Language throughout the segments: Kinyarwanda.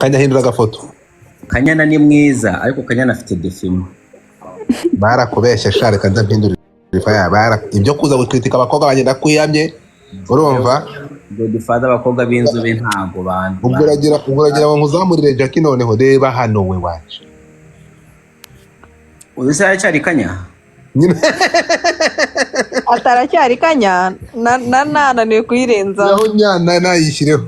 Kanya, hindura agafoto. Kanyana ni mwiza, ariko Kanyana afite défaut imwe. Barakubeshya sha, reka nza mpindura ifa bara ibyo kuza gukritika abakobwa banjye, ndakwiyamye, urumva? Godfather, abakobwa b'inzobe ntago bantu. Ubwo uragira ngo nkuzamurire Jackie. Noneho reba hano we waje. Uyu se aracyari Kanya? Nyine. Ataracyari Kanya na nananiwe kuyirenzaho. Naho nyana nayishyireho,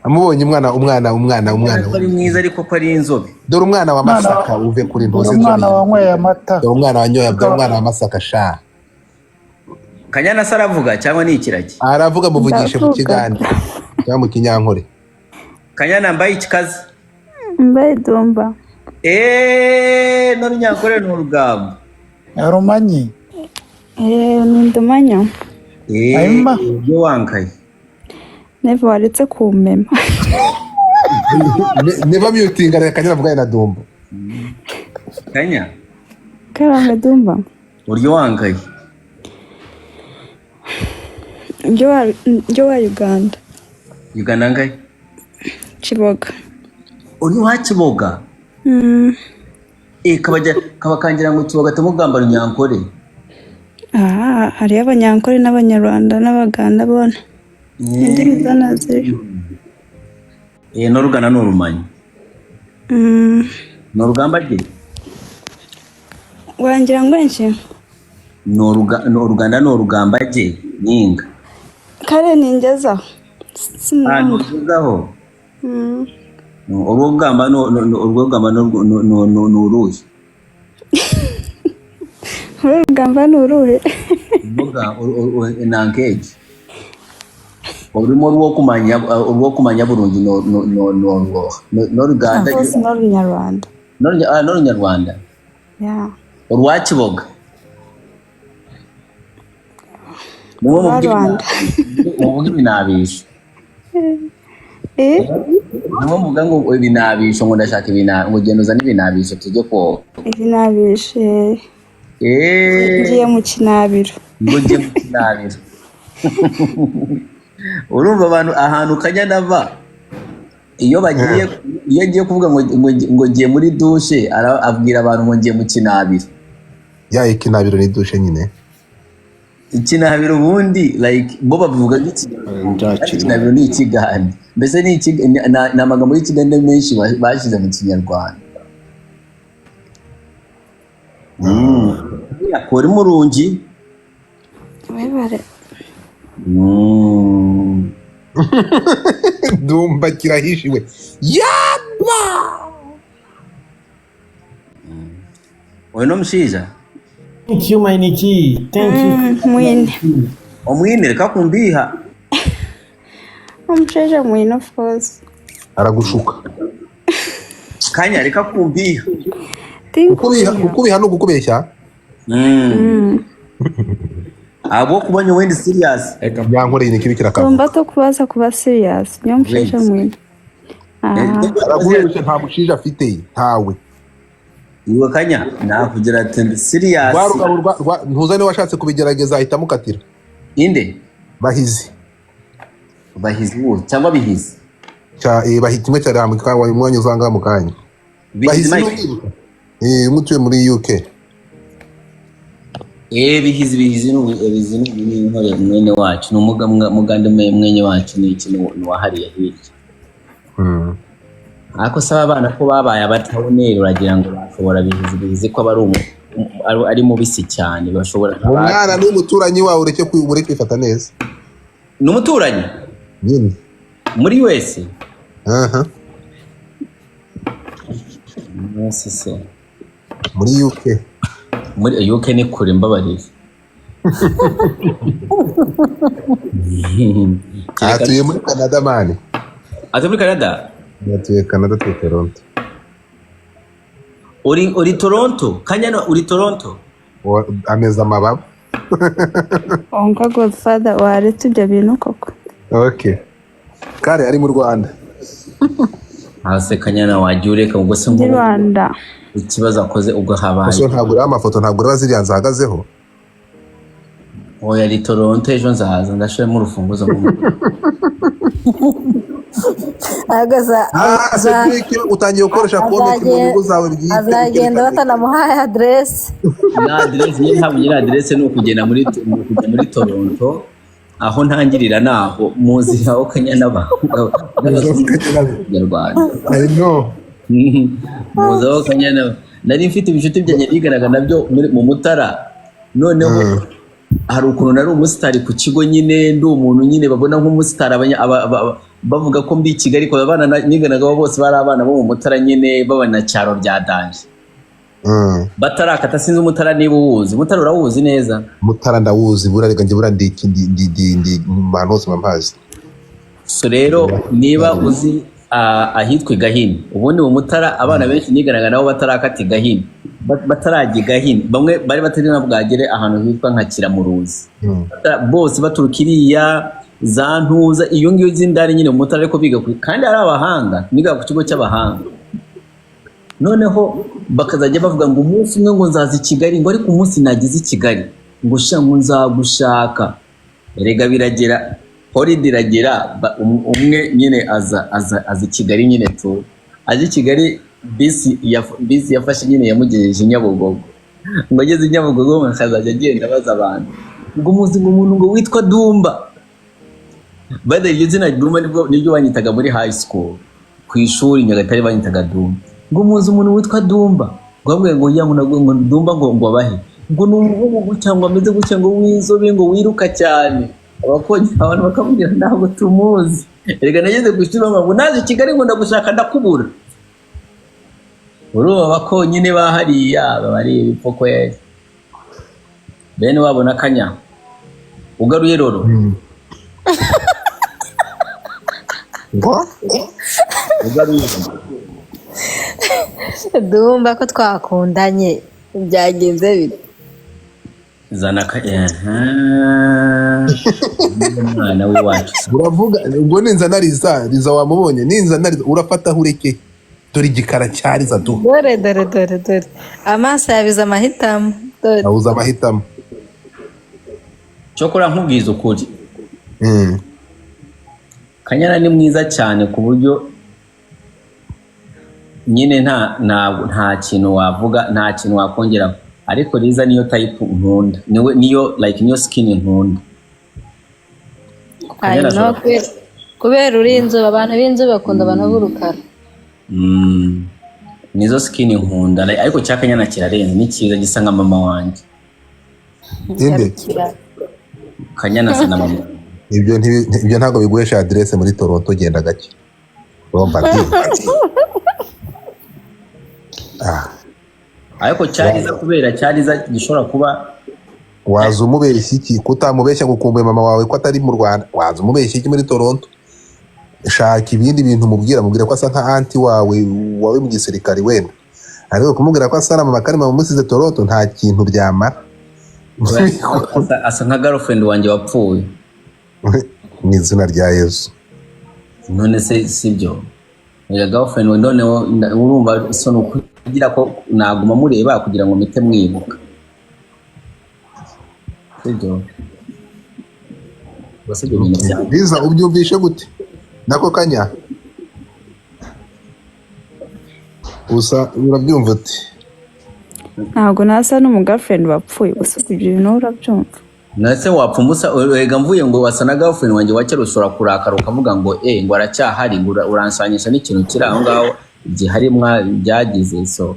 amubonye umwana, umwana, umwana, umwana. Ko ari mwiza, ariko ko ari inzobe. Dore umwana wa Masaka, uve kuri Dore ntuzi. umwana wanyweye amata. Dore umwana wanyoye, dore umwana wa Masaka sha. Kanyana se aravuga cyangwa ni ikiragi? Aravuga, muvugishe mu Ndavuga. Kigande cyangwa mu Kinyankore. Kanyana, mbaye ikikazi. Mbaye Dumba. Eee, n'Urunyankore ni urugamba. Rumanyi. Eh, nindumanya. Eee. Hanyuma? Ibyo wankaye. Neva, waretse kumpema. Niba mutinga, reka Kanyana avugane na Dumba. Kanya. Karame, Dumba. Uryo wankaye. Ndyo wa Uganda. Uganda ngaye? Kiboga. Uri wa Kiboga? Mm. Eh, kabajya kabakangira ngo Kiboga tumugamba Runyankore. Ah, hariyo Abanyankore n'Abanyarwanda n'Abaganda bona. Indimi zana ziri. Eh, n'Uruganda ni urumanyi. Ni urugamba rye. Warangira ngo enki? Ni Uruganda, ni urugamba rye ninga. Kare ningezaho. Ah, Sinumva. ntugezaho. Mm. Urugamba urugamba ni uruhe? Uru rugamba ni uruhe? Mvuga nankeje urimo rwo kumanya burungi no no Ruganda. Bose n'Urunyarwanda. No Runyarwanda. Yeah. Urwa Kiboga nimwe. Urwa Rwanda. Muvuga ibinabisho. Eh? Nimwe muvuga ngo ibinabisho, ngo ndashaka ibina, ngo genda uzane ibinabisho tujye koga. Ibinabishe. Eh. Ngiye mu kinabiro. Ngo njye mu kinabiro. Urumva abantu ahantu Kanyana ava, iyo bagiye, iyo agiye kuvuga ngo ngiye muri douche, abwira abantu ngo ngiye mu kinabiro. Ya, ikinabiro ni douche nyine. Ikinabiro ubundi, like, bo babivuga nk'Ikinyarwanda, ariko ikinabiro ni Ikigande. Mbese ni amagambo y'Ikigande menshi bashyize mu Kinyarwanda. Kora umurungi. Webare. Dumba kirahishiwe yaba. Oyo n'omushaija. Thank you, my Nikki. Thank you. Mwine. Omwine, reka kumbiha. Umushaija mwine, of course. Aragushuka. Kanya, reka kumbiha. Kukubiha, kukubiha ni ugukubeshya. Abo kuba nyowe ndi serious. Yankoreye ni kibi kirakavuga. Tumba to kubaza kuba serious. Niyo mushaija mwine. Ah. Aragubeshya, nta mushinja afite, ntawe. Iwe Kanya, nakugira ati ndi serious. Rwa rugabo ntuza niwe washatse kubigerageza ahita amukatira. Inde? Bahizi. Bahizi uwo cyangwa Bihizi? Cya bahi kimwe cyari hamwe kwa umwanya uzanga mu kanya. Bihizi. Bahizi. Mike. N'umwibuka umwe utuye muri UK. Eh, Bihizi, Bihizi ni Bihizi ni intore mwene wacu, ni mugande mwene wacu, ni iki, ni wahariye hirya. Ariko se aba bana ko babaye abatawuneri, uragira ngo bashobora Bihizi? Bihizi ko aba ari ari mubisi cyane, bashobora Umwana ni umuturanyi wawe, ureke ureke kwifata neza. Ni umuturanyi? Nyine. Muri wese? Aha. Wese se? Muri UK. Muri UK ni kure, mbabarira. Atuye muri Canada, man. Atuye muri Canada? Atuye Canada, atuye Toronto. Uri Toronto, Kanyana? Uri Toronto? Ameze amababa. Onka Godfather, waretse ibyo bintu koko. Okay, kare ari mu Rwanda. Hase Kanyana, wajya ureka ubwo se Ndi nk'ubu Rwanda. Ikibazo akoze ubwo habaye. Gusa ntabwo ureba amafoto, ntabwo ureba ziriya nzu ahagazeho. Oya, ari Toronto, ejo nzaza ndashiramo urufunguzo mu Ahagaze. Ah, Cedric, utangiye gukoresha comment mu nyungu zawe bwite. Azagenda batanamuhaye aderesi. Na aderesi nyine, ntabwo nyine aderesi ni ukugenda muri, ni ukujya muri Toronto aho ntangirira, naho muzi aho Kanyana n'Abanyarwanda. I know. Muzi aho Kanyana nari mfite ibishuti byanjye niganaga nabyo mu Mutara. Noneho hari ukuntu nari umusitari ku kigo nyine, ndi umuntu nyine babona nk'umusitari, bavuga ko mbi i Kigali, ariko abana niganaga bose bari abana bo mu Mutara nyine, b'abanyacyaro bya danger. Batarakata. Sinzi Umutara niba uwuzi. Umutara urawuzi neza? Mutara ndawuzi, burarega njye buriya ndi ndi ndi ndi ndi mu bantu hose mpazi. So rero niba uzi ahitwa i Gahini, ubundi mu Mutara abana benshi niganaga nabo batarakata i Gahini, batarajya i Gahini, bamwe bari batari na bwagere ahantu hitwa nka Kiramuruzi. Bose baturuka iriya za Ntuza, iyo ngiyo z'indani nyine mu Mutara, ariko biga kandi ari abahanga, niga ku kigo cy'abahanga. Noneho bakazajya bavuga ngo umunsi umwe ngo nzaza i Kigali, ngo ariko umunsi nageze i Kigali ngo sha ngo nzagushaka. Erega biragera, holiday iragera, umwe nyine aza i Kigali nyine tu, aje i Kigali, bisi yafashe nyine yamugejeje i Nyabugogo. Ngo ageze i Nyabugogo ngo akazajya agenda abaza abantu ngo muzi ngo umuntu ngo witwa Dumba. By the way, iryo zina Dumba nibwo nibyo banyitaga muri high school, ku ishuri Nyagatare banyitaga Dumba. Ngo muzi umuntu witwa Dumba? Ngo bamwe ngo ya ngo ngo Dumba ngo abahe, ngo ni umuhungu gutya, ngo ameze gutya, ngo w'inzobe, ngo wiruka cyane. Abakonyi abantu bakamubwira ntabwo tumuzi. Erega nageze ku ishuri bambwira ngo naje i Kigali ngo ndagushaka ndakubura. Urumva abakonyine ba hariya baba ari ibipfu kweri, bene wabo na Kanya ugaruye roro. Ngo? Ugaruye. Dumba, ko twakundanye byagenze bite? Zana ka umwana w'iwacu. Uravuga ubwo ninza Riza, Riza wamubonye, ninza Riza urafata aho ureke. Dore igikara cya Riza du. Dore, dore, dore, dore amaso yabize amahitamo, dore. Abuze amahitamo. Cyokora nkubwiza ukuri, Kanyana ni mwiza cyane ku buryo nyine nta kintu wavuga, nta kintu wakongeraho, ariko Liza niyo type nkunda, niwe niyo like niyo skin nkunda. Kanyana Hanyuma kubera uri inzobe, abantu b'inzobe bakunda abantu b'urukara. Nizo skin nkunda. Like, ariko cya Kanyana kirarenze, ni cyiza, gisa nka mama wanjye. Inde? Kanyana asa na mama. Ibyo ntabwo biguhesha aderese muri Toronto, genda gake. Urumva ndi. Ah, Ariko cyariza, kubera cyariza gishobora kuba waza umubeshya iki? Kutamubeshya gukumbuye mama wawe ko atari mu Rwanda, waza umubeshya iki muri Toronto? Shaka ibindi bintu mubwira, mubwira ko asa nka aunty wawe wawe mu gisirikare wenda, ariko kumubwira ko asa na mama kandi mama umusize Toronto nta kintu byamara. Asa nka girlfriend wanjye wapfuye. Mu izina rya Yesu. None se sibyo? Oya, girlfriend we noneho urumva so ni ukugira ko naguma mureba kugira ngo mpite mwibuka, sibyo? Ubwo si ibyo bintu bya Biza ubyumvishe gute nako Kanya usa urabyumva uti? Ntabwo nasa n'umugirlfriend wapfuye gusa, ibyo bintu urabyumva. Nase wapfa umusa? Erega mvuye ngo wasa na girlfriend wanjye wa kera, ushobora kurakara ukavuga ngo ngo aracyahari, ngo uransanyisha n'ikintu kiri aho ngaho gihari mwa byagize, so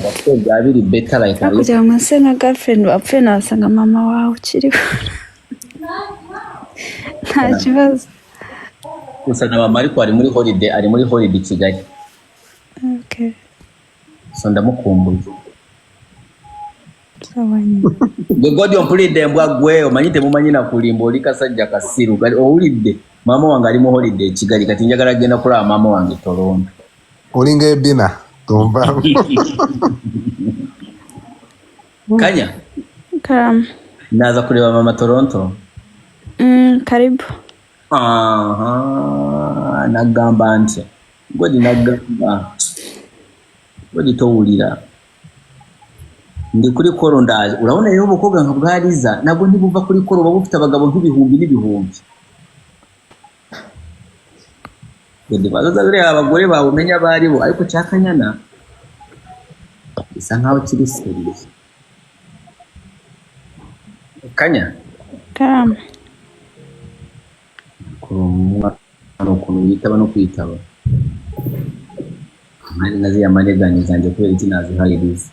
wapfuye byaba biri better like Aho kugira ngo nse nka girlfriend wapfuye, nasanga mama wawe ukiriho, nta kibazo. Gusa na mama, ariko ari muri holiday, ari muri holiday i Kigali. Okay. So ndamukumbuye. Sawa nyine. Gwe godi ompulidde, mbwa gwe omanyi temumanyi nakulimba, oli kasajja kasiru. Kati owulidde maama wange ali mu holiday e Kigali, kati njagala genda kulaba maama wange Toronto. Uringa ebina tumva. Kanya. Karama. Naza kureba mama Toronto. Karibu. Aha, nagamba ntya godi, nagamba godi towulira. Ndi kuri call, ndaje. Urabona rero, ubukobwa nka bwa Liza nabwo ntibuva kuri call, buba bufite abagabo nk'ibihumbi n'ibihumbi. Baza buriya abagore bawe umenya abo ari bo, ariko cya Kanyana bisa nkaho kiri sérieux. Kanya. Karame. Kuri umwana ukuntu witaba no kwitaba mwari na ziriya maneganye zanjye, kubera iki nazihaye Liza?